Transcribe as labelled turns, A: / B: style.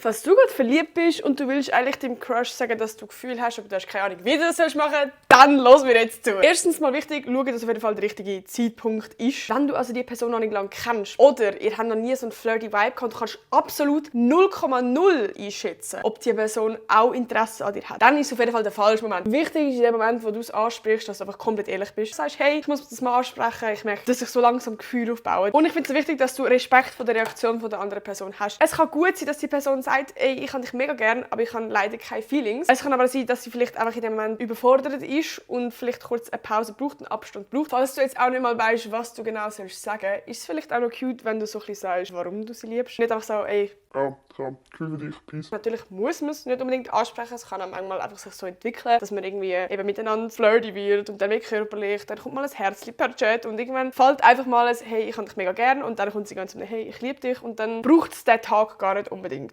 A: Falls du gerade verliebt bist und du willst eigentlich deinem Crush sagen, dass du Gefühl hast, aber du hast keine Ahnung, wie du das machen sollst, dann los mir jetzt zu. Erstens mal wichtig, schau, dass auf jeden Fall der richtige Zeitpunkt ist. Wenn du also die Person noch nicht lange kennst oder ihr habt noch nie so einen flirty Vibe gehabt, du kannst absolut 0,0 einschätzen, ob die Person auch Interesse an dir hat. Dann ist es auf jeden Fall der falsche Moment. Wichtig ist in dem Moment, wo du es ansprichst, dass du einfach komplett ehrlich bist. Du sagst, hey, ich muss das mal ansprechen, ich merke, dass sich so langsam Gefühle aufbauen. Und ich finde es wichtig, dass du Respekt vor der Reaktion von der anderen Person hast. Es kann gut sein, dass die Person sagt, ey, ich habe dich mega gern, aber ich habe leider keine Feelings. Es kann aber sein, dass sie vielleicht einfach in dem Moment überfordert ist und vielleicht kurz eine Pause braucht, einen Abstand braucht. Falls du jetzt auch nicht mal weißt, was du genau sollst sagen, ist es vielleicht auch noch cute, wenn du so ein bisschen sagst, warum du sie liebst. Nicht einfach so, ey,
B: ich habe Gefühl für dich, peace.
A: natürlich muss man es nicht unbedingt ansprechen. Es kann auch manchmal einfach sich so entwickeln, dass man irgendwie eben miteinander flirty wird und dann wird körperlich, dann kommt mal ein Herzchen per Chat und irgendwann fällt einfach mal ein «Hey, ich habe dich mega gern» und dann kommt sie ganz mit «Hey, ich liebe dich» und dann braucht es diesen Tag gar nicht unbedingt.